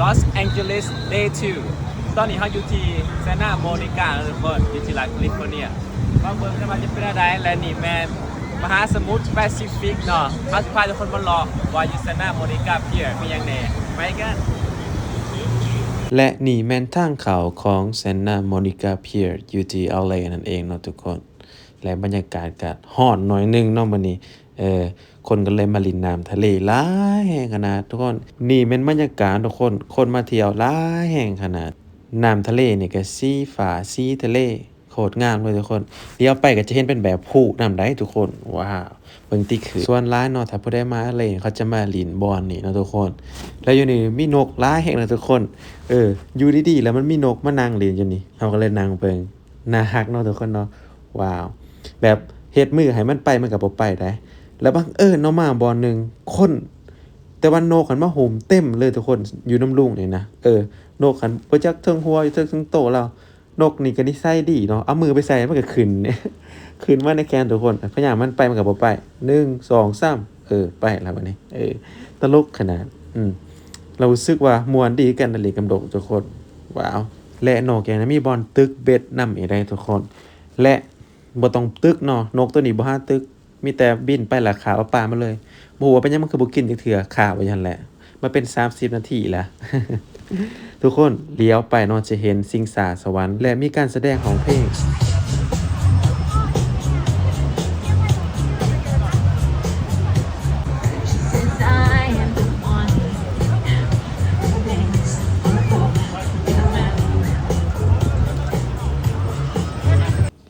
Los Angeles Day two ຕອນນີ້ເຮົາຢູ່ທີ່ Santa Monica ເນາະທຸກຄົນ ຢູ່ທີ່ລັດ California ມາເບິ່ງກັນວ່າຈະເປັນແນວໃດ ແລະນີ້ແມ່ນມະຫາສະໝຸດ Pacific ເນາະ ເຮົາຊິພາທຸກຄົນມາເລາະວ່າຢູ່ Santa Monica Pier ມີຫຍັງແດ່ ໄປກັນ. ແລະນີ້ແມ່ນທາງເຂົ້າຂອງ Santa Monica Pier ຢູ່ທີ່ LA ນັ້ນເອງເນາະທຸກຄົນ ແລະບັນຍາກາດກະຮ້ອນໜ້ອຍໜຶ່ງເນາະມື້ນີ້ ເອີ ຄົນກໍເລີຍມາຫຼິ້ນນ້ຳທະເລຫຼາຍແຮງຂະໜາດທຸກຄົນ. ນີ້ແມ່ນບັນຍາກາດທຸກຄົນ ຄົນມາທ່ຽວຫຼາຍແຮງຂະໜາດ. ນ້ຳທະເລນີ້ກໍສີຟ້າສີທະເລ ໂຄດງາມເລີຍທຸກຄົນ. ຫຼຽວໄປກໍຈະເຫັນເປັນແບບພູນຳໄດ໋ທຸກຄົນ. ວ້າວ ເບິ່ງຕິຄື ສ່ວນຫຼາຍເນາະ ຖ້າຜູ້ໃດມາເລ ເຂົາຈະມາຫຼິ້ນບ່ອນນີ້ເນາະທຸກຄົນ. ແລ້ວຢູ່ນີ້ມີນົກຫຼາຍແຮງນະທຸກຄົນ. ເອີ ຢູ່ດີໆ ແລ້ວມັນມີນົກມານັ່ງຫຼິ້ນຢູ່ນີ້ ເຮົາກໍເລີຍນັ່ງເບິ່ງ. ໜ້າຮັກເນາະທຸກຄົນເນາະ. ວ້າວ ແບບເຮັດມືໃຫ້ມັນໄປ ມັນກໍບໍ່ໄປໄດ໋. ແລ້ວບັງເອີນເນາະ ມາບ່ອນໜຶ່ງ ຄົນ ແຕ່ວ່ານົກຫັ້ນມາໂຮມເຕັມເລີຍທຸກຄົນ ຢູ່ນຳລຸງນີ້ນະ. ເອີ ນົກຫັ້ນບໍ່ຈັກເທິງຫົວຢູ່ເທິງ ເທິງໂຕລາວ. ນົກນີ້ກໍນິໄສດີເນາະ ເອົາມືໄປໃສ່ມັນກໍຂຶ້ນ ຂຶ້ນມາໃນແຂນທຸກຄົນ. ພະຍາຍາມມັນໄປ ມັນກໍບໍ່ໄປ. ໜຶ່ງ ສອງ ສາມ ເອີ ໄປແລ້ວບັດນີ້. ເອີ ຕະຫຼົກຂະໜາດ. ອືມ ລາວຮູ້ສຶກວ່າມ່ວນດີຄືກັນນະ ຫຼິ້ນກັບນົກທຸກຄົນ. ວ້າວ ແລະນອກຈາກນັ້ນມີບ່ອນຕຶກເບັດນຳອີກໄດ໋ທຸກຄົນ. ແລະບໍ່ຕ້ອງຕຶກເນາະ ນົກໂຕນີ້ບໍ່ຫາຕຶກ ມີແຕ່ບິນໄປແລ້ວຄາບເອົາປາມາເລີຍ. ບໍ່ຮູ້ວ່າເປັນຫຍັງມັນຄືບໍ່ກິນຈັກເທື່ອ ຄາບໄວ້ຢູ່ຫັ້ນແຫຼະ. ມາເປັນສາມສິບນາທີແລ້ວ ທຸກຄົນ. ຫຼຽວໄປເນາະ ຈະເຫັນຊິງຊາສະຫວັນ ແລະມີການສະແດງຮ້ອງເພງ.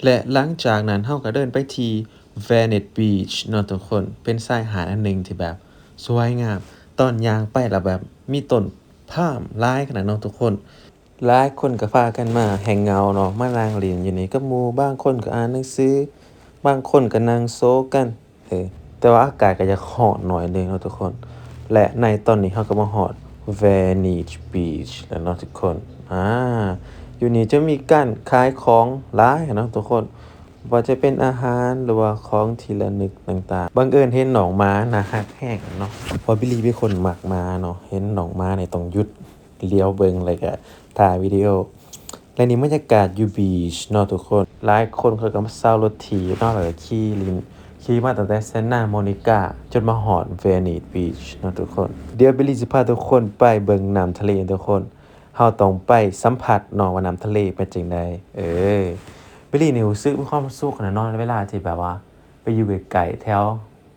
ແລະຫຼັງຈາກນັ້ນເຮົາກໍເດີນໄປທີ່ Venice Beach ເນາະທຸກຄົນ. ເປັນຊາຍຫາດອັນໜຶ່ງທີ່ແບບສວຍງາມ ຕອນຍ່າງໄປແລ້ວແບບມີຕົ້ນພາມຫຼາຍຂະໜາດເນາະທຸກຄົນ. ຫຼາຍຄົນກໍພາກັນມາແຮງເຫງົາເນາະ ມານັ່ງຫຼິ້ນຢູ່ນີ້ກັບໝູ່. ບາງຄົນກໍອ່ານໜັງສື ບາງຄົນກໍນັ່ງໂຊກັນ. ເອີ ແຕ່ວ່າອາກາດກໍຢາກຮ້ອນໜ້ອຍໜຶ່ງເນາະທຸກຄົນ. ແລະໃນຕອນນີ້ເຮົາກໍມາຮອດ Venice Beach ແລ້ວເນາະທຸກຄົນ. ອາ ຢູ່ນີ້ຈະມີການຂາຍຂອງຫຼາຍເນາະທຸກຄົນ ບໍ່ວ່າຈະເປັນອາຫານ ຫຼືວ່າຂອງທີ່ລະນຶກຕ່າງໆ. ບັງເອີນເຫັນນ້ອງໝາໜ້າຮັກແຮງເນາະ ເພາະວ່າບິລລີເປັນຄົນມັກໝາເນາະ. ເຫັນນ້ອງໝານີ້ຕ້ອງຢຸດ ຫຼຽວເບິ່ງ ແລ້ວກະຖ່າຍວິດີໂອ. ແລະນີ້ບັນຍາກາດຢູ່ beach ເນາະທຸກຄົນ. ຫຼາຍຄົນເຂົາກໍມາເຊົ່າລົດຖີບເນາະ ແລ້ວກໍຂີ່ຫຼິ້ນ ຂີ່ມາຕັ້ງແຕ່ Santa Monica ຈົນມາຮອດ Venice Beach ເນາະທຸກຄົນ. ດຽວບິລລີຊິພາທຸກຄົນໄປເບິ່ງນ້ຳທະເລທຸກຄົນ. ເຮົາຕ້ອງໄປສຳຜັດເນາະວ່ານ້ຳທະເລເປັນຈັ່ງໃດ. ເອີ ບິລລີນີ້ຮູ້ສຶກມີຄວາມສຸກນະເນາະ ເວລາທີ່ແບບວ່າໄປຢູ່ໃກ້ໆແຖວ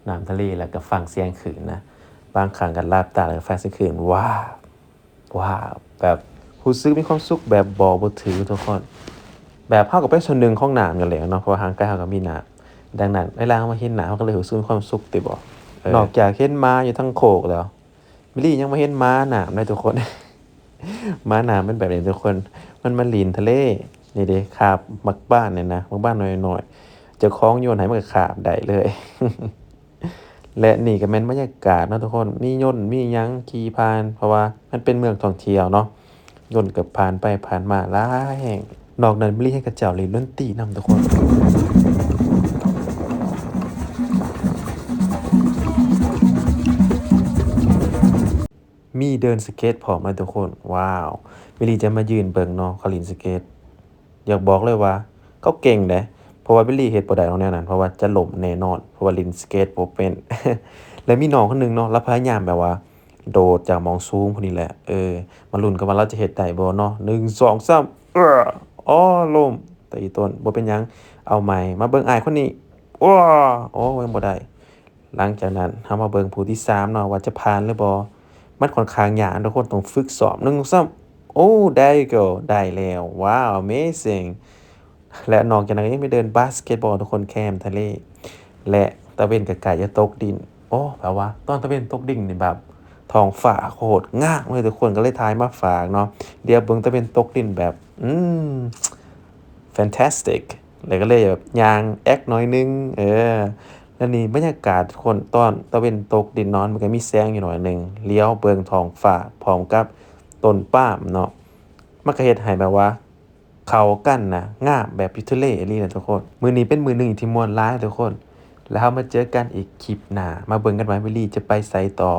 ນ້ຳທະເລ ແລ້ວກໍຟັງສຽງຄື້ນນະ. ບາງຄັ້ງກໍຫຼັບຕາແລ້ວກໍຟັງສຽງຄື້ນ ວ້າ ວ້າ ແບບຮູ້ສຶກມີຄວາມສຸກແບບບອກບໍ່ຖືກທຸກຄົນ. ແບບເຮົາກໍເປັນສ່ວນໜຶ່ງຂອງນ້ຳຢູ່ແລ້ວເນາະ ເພາະວ່າຮ່າງກາຍເຮົາກໍມີນ້ຳ. ດັ່ງນັ້ນເວລາເຮົາມາເຫັນນ້ຳ ເຮົາກໍເລີຍຮູ້ສຶກມີຄວາມສຸກຕິບໍ. ເອີ ນອກຈາກເຫັນໝາຢູ່ທາງໂຄກແລ້ວ ບິລລີຍັງມາເຫັນໝານ້ຳເດ້ທຸກຄົນ. ໝານ້ຳມັນແບບນີ້ທຸກຄົນ ມັນມາຫຼິ້ນທະເລ. ນີ້ເດ້ ຄາບໝາກບານນີ້ນະ ໝາກບານນ້ອຍໆ ເຈົ້າຂອງໂຍນໃຫ້ມັນກໍຄາບໄດ້ເລີຍ. ແລະນີ້ກໍແມ່ນບັນຍາກາດເນາະທຸກຄົນ ມີຍົນມີຫຍັງຂີ່ຜ່ານ ເພາະວ່າມັນເປັນເມືອງທ່ອງທ່ຽວເນາະ ຍົນກໍຜ່ານໄປຜ່ານມາຫຼາຍແຮງ. ນອກນັ້ນມີເຫັນເຂົາເຈົ້າຫຼິ້ນດົນຕີນຳທຸກຄົນ ມີເດີນສະເກັດພ້ອມເນາະທຸກຄົນ. ວ້າວ ບິລລີຈະມາຢືນເບິ່ງເນາະ ເຂົາຫຼິ້ນສະເກັດ. ຢາກບອກເລີຍວ່າເຂົາເກັ່ງເດ້ ເພາະວ່າບິລລີເຮັດບໍ່ໄດ້ດອກແນວນັ້ນ ເພາະວ່າຈະລົ້ມແນ່ນອນ ເພາະວ່າຫຼິ້ນສະເກັດບໍ່ເປັນ. ແລະມີນ້ອງຄົນໜຶ່ງເນາະ ລາວພະຍາຍາມແບບວ່າໂດດຈາກໝ່ອງສູງພຸ້ນນີ້ແຫຼະ ເອີ ມາລຸ້ນກັນວ່າລາວຈະເຮັດໄດ້ບໍ່ເນາະ. ໜຶ່ງ ສອງ ສາມ ເອີ ອໍ ລົ້ມ ແຕ່ອີ່ຕົນ ບໍ່ເປັນຫຍັງ ເອົາໃໝ່. ມາເບິ່ງອ້າຍຄົນນີ້ ໂອ້ ໂອ້ ຍັງບໍ່ໄດ້. ຫຼັງຈາກນັ້ນເຮົາມາເບິ່ງຜູ້ທີສາມເນາະ ວ່າຈະຜ່ານຫຼືບໍ່. ມັນຂ້ອນຂ້າງຍາກ ທຸກຄົນຕ້ອງຝຶກຊ້ອມ. ໜຶ່ງ ສອງ ສາມ ໂອ້ there you go ໄດ້ແລ້ວ. ວ້າວ amazing. ແລະນອກຈາກນັ້ນກໍຍັງໄປເດີນບາສເກັດບອລທຸກຄົນ ແຄມທະເລ ແລະຕາເວັນກໍໃກ້ຈະຕົກດິນ. ໂອ້ ແບບວ່າຕອນຕາເວັນຕົກດິນນີ້ແບບທ້ອງຟ້າໂຄດງາມເລີຍທຸກຄົນ ກໍເລີຍຖ່າຍມາຝາກເນາະ. ດຽວເບິ່ງຕາເວັນຕົກດິນແບບ ອືມ fantastic ແລ້ວກໍເລີຍແບບຍ່າງແອັກໜ້ອຍໜຶ່ງ ເອີ ແລ້ວນີ້ບັນຍາກາດຄົນຕອນຕາເວັນຕົກດິນເນາະ ມັນກໍມີແສງຢູ່ໜ້ອຍໜຶ່ງ ຫຼຽວເບິ່ງທ້ອງຟ້າພ້ອມກັບຕົ້ນປາມເນາະ ມັນກໍເຮັດໃຫ້ແບບວ່າເຂົ້າກັນນະ ງາມແບບຢູ່ທະເລອີ່ຫຼີນະທຸກຄົນ. ມື້ນີ້ເປັນມື້ໜຶ່ງທີ່ມ່ວນຫຼາຍທຸກຄົນ ແລ້ວເຮົາມາເຈີກັນອີກຄລິບໜ້າ ມາເບິ່ງກັນວ່າວິລລີຈະໄປໃສຕໍ່.